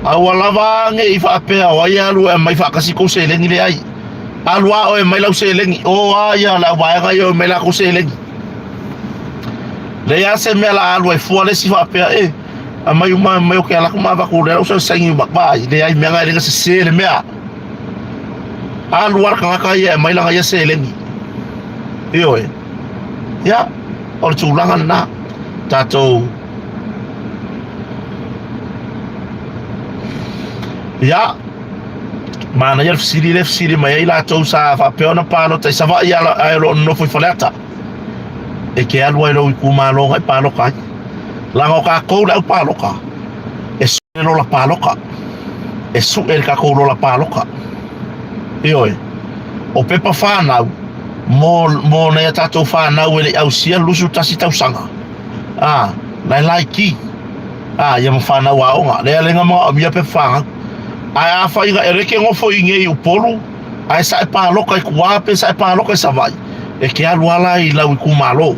A ua lava ne i faapea o ai e alu e aumai faatasi kou seleni, leai. Alu lava oe e aumai lau seleni, o a ia le auvaega ia o e aumai latou seleni. Leai lava se mea la alu ai fua le isi faapea, e, aumai uma mai o ke ala atu ma avatu lea lau saini uma. Vaai, leai mea na e le na sese le mea. Alu lava le tagata ia e aumai lana ia seleni. Ioe. Ia, o le tulaga lena. Tatou Ia, manaia le fesili lea e fesili mai ai latou sa faapea ona palota i Savaii ae o lo o nonofo i Faleata. E te alu ai i lou itumalo na e palota ai. Leaga o tatou le au palota, e sue lola palota. E sue le tatou lola palota. Ioe, o pepa fanau mo, mo nai a tatou fanau e le i ausia le 21 tausaga. A, la e laiti. A, ia ma fanau aoga. Lea le na manaomia pepa fanau. Ae afai na e le ke nofo i nei i Upolu, ae sa e paloka i tua pe sa e paloka i Savaii, e ke alu lava la i lau itumalo.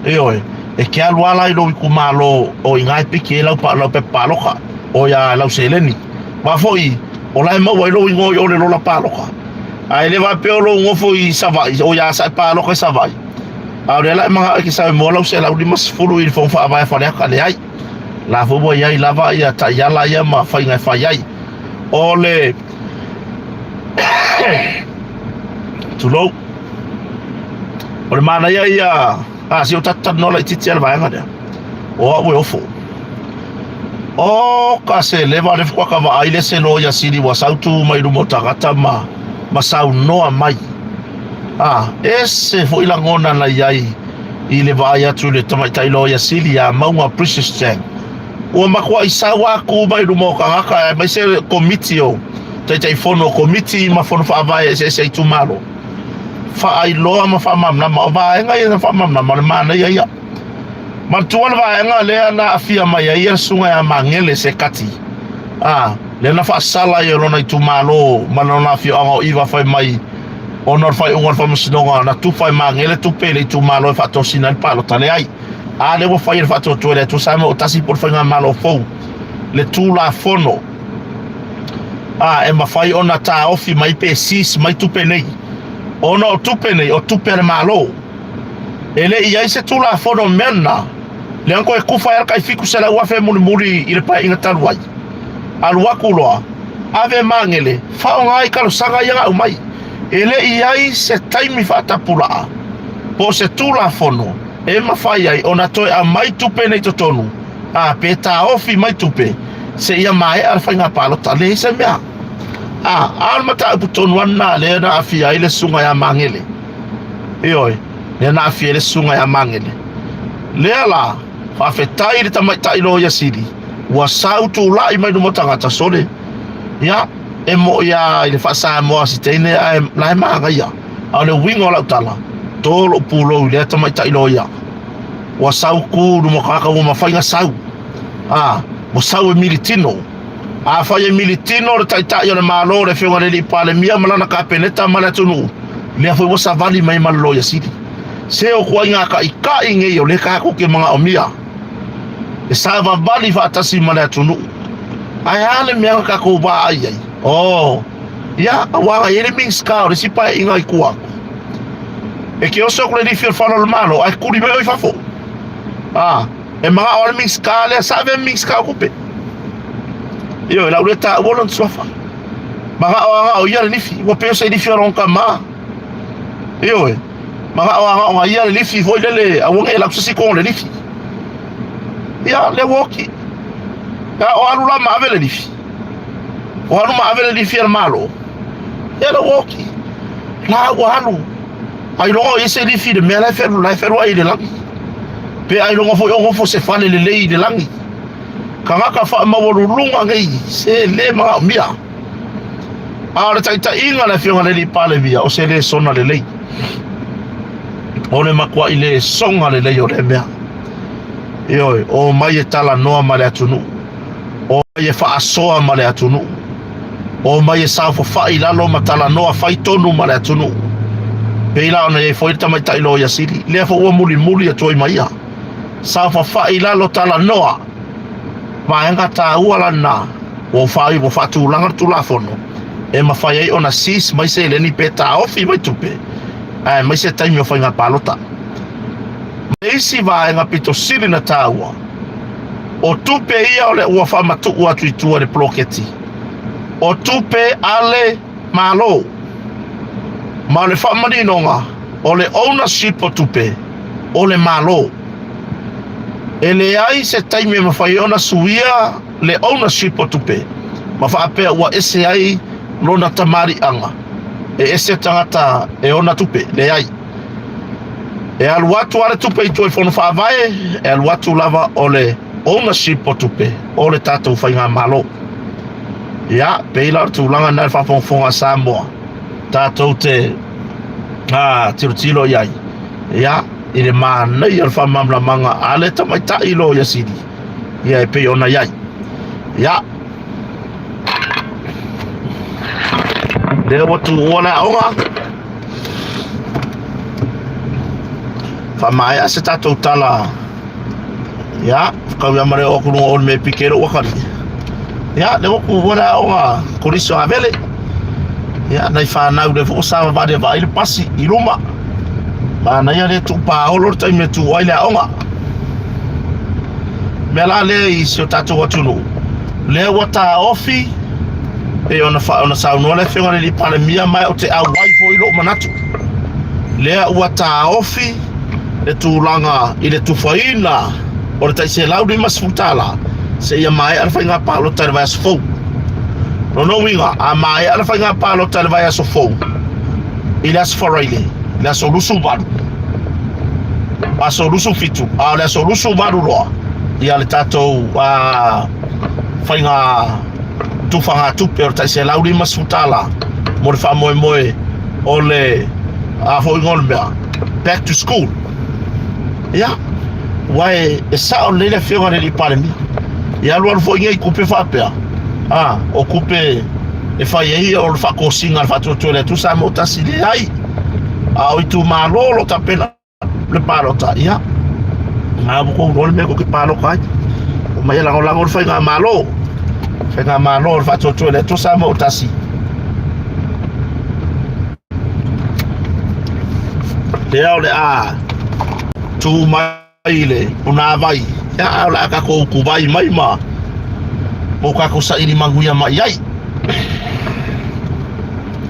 Ioe, e ke alu lava la i lou itumalo o i ina e piki ai lau, lau pepa paloka, o ia lau seleni. Aua foi, o la e maua ai lou igoa i o le lola paloka. Ae le faapea o lou nofo i Savaii, o ia sa e paloka i Savaii. A o lea la e manao e te sau e moa lau 150 i le Fono Faavae a Faleata, leai. La foi ua i ai lava ia taiala ia ma faiga e fai ai. O le tulou. O le manaia ia, a se o tatou talanoa laitiiti lava i le vaega lea. O au e ofo. O ka se leva le faatoa ka vaai le se loia sili ua sau tu mai luma o tagata ma ma saunoa mai. A, ese foi lagona na i ai i le vaai atu i le tamaitai loia sili ia Mauga Precious Chang. Ua matuai sau a tu mai luma o tagata aemaise le komiti o Taitaifono o komiti ma fono faavae eseese a itumalo. Faailoa ma faamalamalama. O vaega ia na faamalamalama o le manaia ia. Manatua le vaega lea na aafia mai ai le susuga ia Magele Sekati, a, lea na faasala ai e lona itumalo ma lona afioaga o Iva fai mai ona o le faaiuga o le faamasinoga na tufa e Magele tupe i le itumalo e faatosina ai le palota. Leai, a lea ua fai e le Faatuatua i le Atua Samoa o tasi po o le Faigamalo fou le Tulafono a e mafai ona taofi mai pe seize mai tupe nei ona o tupe nei o tupe a le Malo. E le i ai se Tulafono mea lena, lea na toe kufa ai le tai 700,000 mulimuli i le paeaiga talu ai. Alu atu loa, ave Magele, faaaoga ai talosaga ia na aumai. E le i ai se taimi faatapulaa po o se Tulafono e mafai ai ona toe aumai tupe nei totonu, a pe taofi mai tupe seia maea le faiga palota. Leai se mea. A, a o le mataupu tonu lava lena lea na aafia ai le susuga ia Magele. Ioe, lea na aafia ai le susuga ia Magele. Lea la, faafetai i le tamaitai loia sili, ua sau tulai mai luma o tagata, sole, ia, e moi lava i le faa-Samoa si teine ae la e manaia. A o le uiga o lau tala, to lou pulou i lea tamaitai loia. Ua sau tu i luma o tagata ua mafai ona sau. A, ua sau e militino. Afai e militino le Taitai o le Malo, le Afioga i le Alii Palemia ma lana Kapeneta ma le atunuu, lea foi ua savali mai ma le Loia Sili. Se o ituaiga taitai nei o lea tatou te manaomia e savavali faatasi ma le atunuu. Ae a le mea na tatou vaai ai? Oh, ia, aua na i ai le Minisita o le isi paeaiga i tua atu. E te oso atu le lifi o le fale o le Malo ae tuli mai oe i fafo. Ah, E manao lava le Minisita lea, sa avea ma Minisita o Tupe. Ioe, lau lea taua lona suafa. Manao lava o ia le lifi, ua pei o se lifi o lona tama. Ioe, manao lava o ia le lifi foi lele, aua ne i alu atu se isi i totonu o le lifi. Ia, lea ua oti. Ia, o alu la ma ave le lifi. O alu ma ave le lifi a le Malo. Ia la ua oti. La ua alu. Ailoga o i ai se lifi i le mea la e felu, la e feluai i le lagi. Pe ailoga foi o nofo se fale lelei i le lagi. Tagata faamaualuluga nei, se le manaomia. A o le taitaiga a le Afioga i le Alii Palemia, o se lesona lelei. O le matuai lesona lelei o lea mea. Ioe, omai e talanoa ma le atunuu. Omai e faasoa ma le atunuu. Omai e saofafai i lalo ma talanoa fai tonu ma le atunuu. Pei la ona i ai foi le tamaitai loia sili, lea foi ua mulimuli atu ai ma ia. Saofafai i lalo talanoa. Vaega taua la lena ua fai ua faatulaga le Tulafono e mafai ai ona seize mai seleni pe taofi mai tupe aemaise taimi o faiga palota. Ma le isi vaega pito sili na taua, o tupe ia o le ua faamatuu atu i tua i le poloketi, o tupe a le Malo. Ma o le faamaninoga, o le ownership o tupe, o le Malo. E leai se taimi e mafai ai ona suia le ownership o tupe ma faapea ua ese ai lona tamaliiaga, e ese tagata e ona tupe. Leai. E alu atu lava le tupe i tua i Fono Faavae, e alu atu lava o le ownership o tupe o le tatou Faigamalo. Ia, pei la o le tulaga lena i le faafogafoga a Samoa, tatou te tilotilo i ai, ia, i le manaia o le faamalamalamaga a le tamaitai loia sili, ia e pei ona i ai. Ia, lea ua tuua le aoga, faamaea se tatou tala. Ia, kau ia mare o ku lunga o le me pike ro wakari. Ia, le oku ua le aoga kolisi o Avele. Ia, nai whanau le fo sa va le vai le pasi i luma. Manaia le tuu paolo le taimi e tuu ai le aoga. Mea la lea i si o tatou atunuu, lea ua taofi pei ona fa ona saunoa le Afioga i le Alii Palemia ma ou te auai foi lou manatu. Lea ua taofi le tulaga i le tufaina o le tai $150 seia maea le faiga palota i le vaiaso fou. Lona uiga, a maea le faiga palota i le vaiaso fou, i le aso Faraile, le aso 28, aso 27, a o le aso 28 loa, ia le tatou faiga tufagatupe o le tai $150 mo le faamoemoe o le a foi o le mea back to school. Ia, ua e, e sao lelei le afioga i le Alii Palemia. Ia alu alu foi nei kupe faapea, a, o kupe e fai ai o le faatosina a le faatuatua i le Atua Samoa tasi, leai. A o itumalo o lo o tapena le palota, ia, na ua kou loa le mea kou te palota ai. O mai e lagolago le faigamalo, faigamalo o le faatuatua i le Atua Samoa tasi. Lea o le a tu mai i le punāwai, ia, a o le a tatou utuvai mai ma o tatou saili manuia mai ai.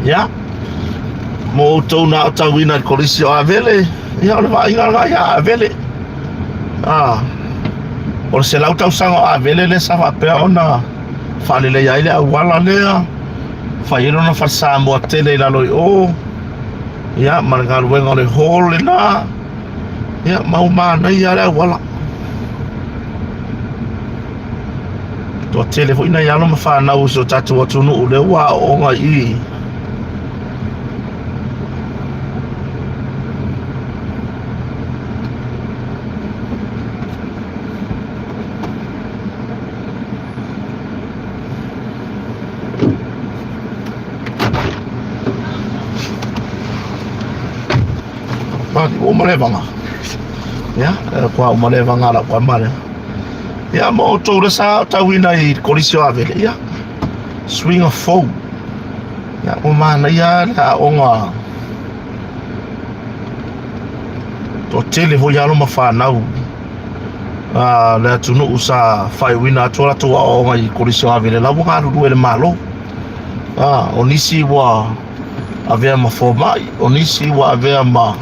Ia, mo outou na aotauina i le Kolisi o Avele, ia, o le vaaiga lena ia Avele. Ah, o le 100 tausaga o Avele lea sa faapea ona faaleleia ai le auala lea, fai ai lona fale Samoa tele i lalo i o, ia, ma le galuega o le hall lena. Ia, ma ua manaia le auala. Toatele foi nai alo ma fanau o si o tatou atunuu lea ua aooga i i. Pali ua malevaga. Ia, e kua ua malevaga lau kua male. Ia, mo outou le sa tauina i kolisi o Avele. Ia, suiga fou. Ia, ua manaia le aoga. Toatele foi alo ma fanau a le atunuu sa faaiuina atu a latou aoaoga i kolisi o Avele la ua galulue i le Malo. A, o nisi ua avea ma fomai, o nisi ua avea ma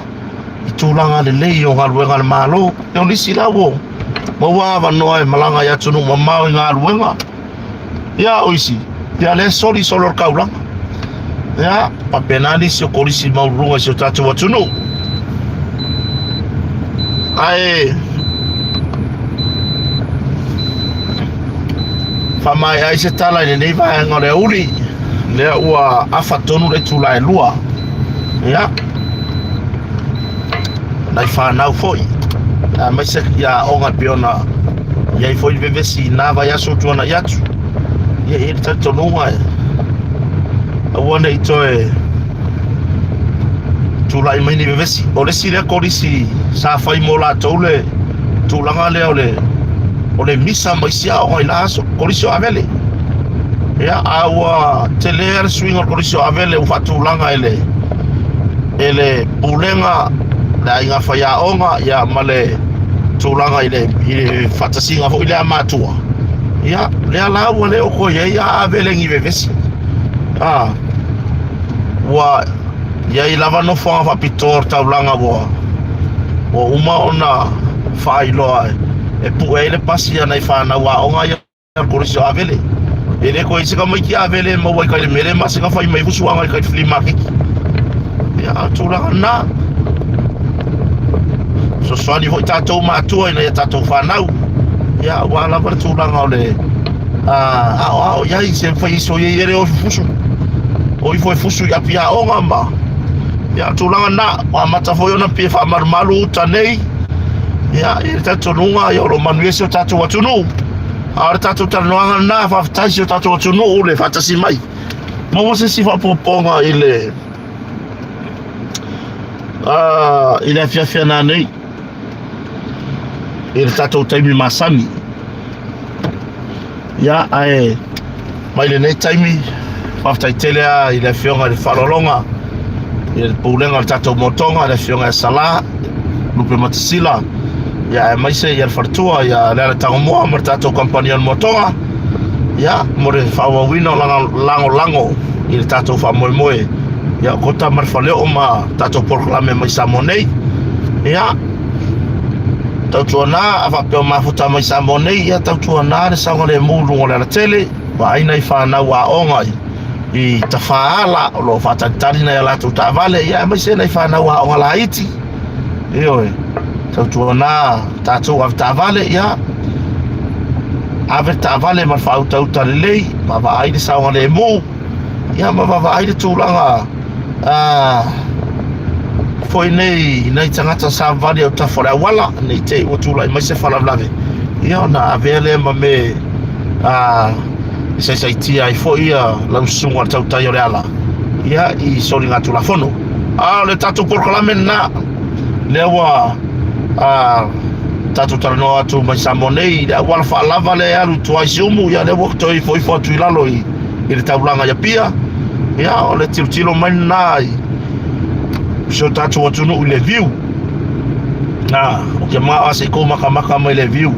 i tulaga lelei o galuega a le Malo, o nisi la ua Maua avanoa e malaga i atunuu mamao i galuega. Ia o isi, ia lea soli solo le taulaga. Ia, faapena nisi o kolisi maualuluga i si o tatou atunuu. Ae faamaea ai se tala i lenei vaega o le auli, lea ua afa tonu le itula e 2. Ia, nai fanau foi, aemaise ia aoga e pei ona i ai foi le vevesi i na vaiaso ua tuanai atu. Ia, e i ai le talitonuga e aua ne i toe tulai mai ni vevesi. O le isi lea kolisi sa fai mo latou le tulaga lea o le o le misa ma isi aoga i la aso, kolisi o Avele. Ia, a ua tele le suiga o le kolisi o Avele ua faatulaga e le e le pulega, le aiga faiaoga, ia ma le tulaga i le, i le faatasiga foi lea a matua. Ia, lea la ua le o toe i ai a Avele ni vevesi. A, ua i ai lava nofoaga faapitoa o le taulaga ua ua uma ona faailoa e pue ai le pasi a nai fanau aoga ia le Kolisi o Avele. E le toe i se tamaiti Avele e maua i tai le mele ma se fai mai fusuaga i tai flea market. Ia, a tulaga na. Fesoasoani foi tatou matua ina ia tatou fanau. Ia, aua lava le tulaga o le aoao i ai se fai iso i ai ele o fusu. O ifo e fusu i api aoga ma ia tulaga na ua amata foi ona pie faamalumalu uta nei. Ia, i le talitonuga ia o lo o manuia si o tatou atunuu. A o le tatou talanoaga lena, faafetai si o tatou atunuu le faatasi mai. Maua se isi faaopoopoga i le i le afiafi ana nei i le tatou taimi masani. Ia, ae mai lenei taimi, faafetai tele lava i le afioga i le faaaloaloga, i le pulega o le tatou motoga, le afioga ia Sala, Lupe Matasila, ia aemaise ia le faletua ia Leala Tagomoa ma le tatou kamupani o le motoga, ia mo le faaauauina o lana lagolago i le tatou faamoemoe, ia o Kota ma le Faleoo ma tatou polokalame mai Samoa nei. Ia, tautuana a faapea o mafuta mai Samoa nei, ia tautuana le saogalemu i luga o le alatele, vaai nai fanau aoga i, i tafaala o lo o faatalitali nai a latou taavale, ia aemaise nai fanau aoga laiti. Ioe, tautuana tatou avetaavale, ia ave le taavale ma le faautauta lelei, vaavaai le saogalemu, ia ma vaavaai le tulaga foi nei i nai tagata savavali autafa o le auala, ne i te i ua tulai mai se faalavelave, ia ona avea lea ma me e saisaitia ai foi ia lau susuga le tautai o le ala, ia i soligatulafono. A o le tatou polokalame lena, lea ua tatou talanoa atu mai Samoa nei i le auala faalava lea e alu i tua i Siumu, ia lea ua toe ifo ifo atu i lalo i i le taulaga i Apia. Ia, o le tilotilo mai lena i si o tatou atunuu i le view. Na, o ke maa se i kou makamaka mai le view.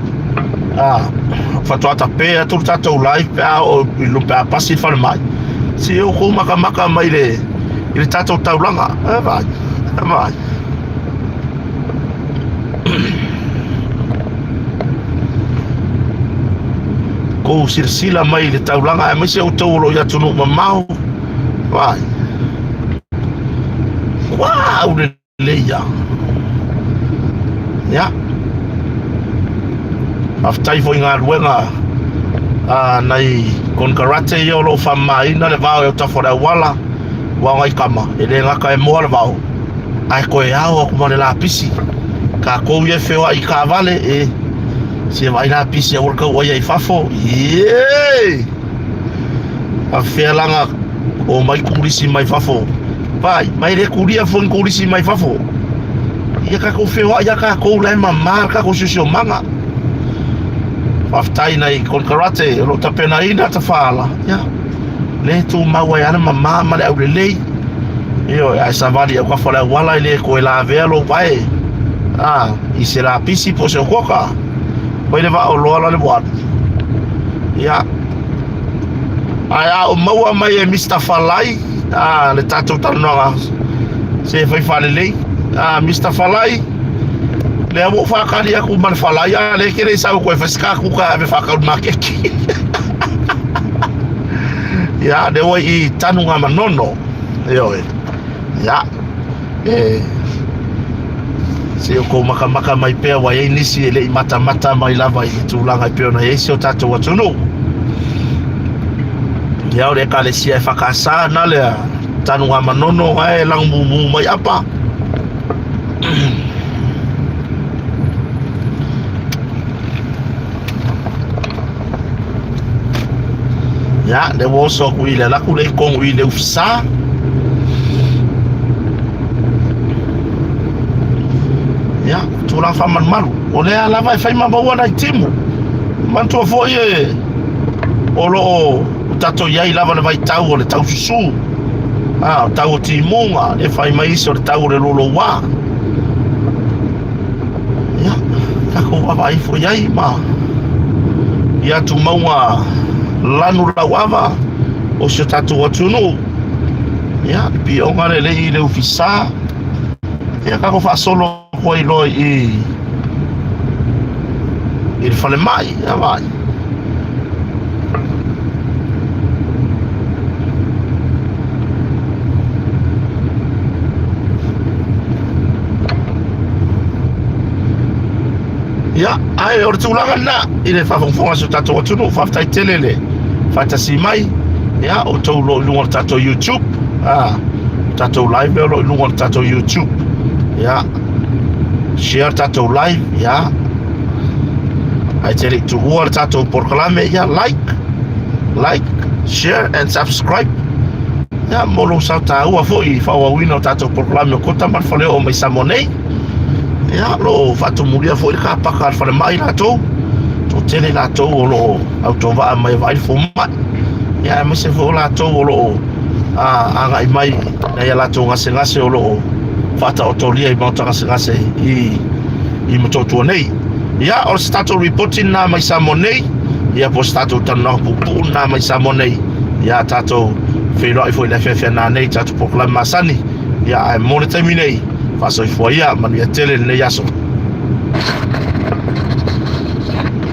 Ah, faatoa tape atu le tatou live pe a oo i pe a pasi le falemai. Se i kou makamaka mai le i le tatou taulaga. E vai, e vai. Kou silasila mai i le taulaga aemaise outou o lo o i atunuu mamao. Vai. Uau lelei ia. Ia. Faafetai foi i galuega a nai konekarate ia o lo o faamamaina le vao e autafa o le auala. Ua nai kama, e le gata e moa le vao, ae toe ao atu ma le lapisi. Tatou ia e feoai i taavale, e se vaai lapisi aua le tau aia i fafo. Ie! Faafefea laga omai turisi mai fafo. Vai, mai le tulia foi ni turisi mai fafo. Ia tatou feoai ia tatou la e mama le tatou siosiomaga. Faafetai nai konekarate o lo o tapenaina tafaala. Ia, le tumau ai lava le mama ma le aulelei. Ioe, ae savali i autafa o le auala e le toe lavea lou vae a i se lapisi po o se okoka. Mai le vaa oloa la le ua alu. Ia, ae a o maua mai e Mr. Falai a le tatou talanoaga se fai faalelei. A Mr. Falai, Lea ua ou faatali atu ma le falai, a o lea e te le i sau e toe fai se ta kuka e ave faatau i le maketi. Ia, lea ua i Tanugamanono. Ioe. Ia, e se i outou matamata mai pea ua i ai nisi e le i matamata mai lava i le tulaga e pei ona i ai si o tatou atunuu. Ia, o le ekalesia EFKS na lea Tanugamanono ae lagumumu mai apa. Ia, lea ua oso atu i le alaku le tonu i le ufisa. Ia, tulaga faamalumalu. O lea lava e fai ma maua nai timu. Manatua foi e o lo o tatou i ai lava le vaitau o le taususu. Ah, o tau o timuga, e fai mai isi o le tau o le lolouā. Ia, tatou vaavaai ifo i ai ma ia tumauga lanu lauava o si o tatou atunuu. Ia, le pioga lelei i le ufisa. Ia, tatou faasolo atu ai loa i i le falemai, ia vaai. Ia, ae o le tulaga lena i le faafogafoga a si o tatou atunuu, faafetai tele le faatasi mai. Ia, outou o lo o i luga o le tatou YouTube, ah, tatou live lea o lo o i luga o le tatou YouTube. Ia, share le tatou live, ia. Ae te le i tuua le tatou polokalame, ia, like, like, share and subscribe. Ia, mo lou sao taua foi i faaauauina o tatou polokalame o Kota ma le Faleoo mai Samoa nei. Ia, o lo o faatumulia foi le kapaka a le falemai latou. Toatele latou o lo o autovaa mai e vaai le fomai. Ia, aemaise foi o latou o lo o agai mai nai a latou gasegase o lo o faataotolia i maota gasegase i i Motootua nei. Ia, o se tatou ripoti lena mai Samoa nei, ia po o se tatou talanoaga puupuu lena mai Samoa nei. Ia, tatou feiloai foi i le afiafi a nanei, tatou polokalame masani. Ia, ae mo le taimi nei, faasoifua ia, manuia tele lenei aso.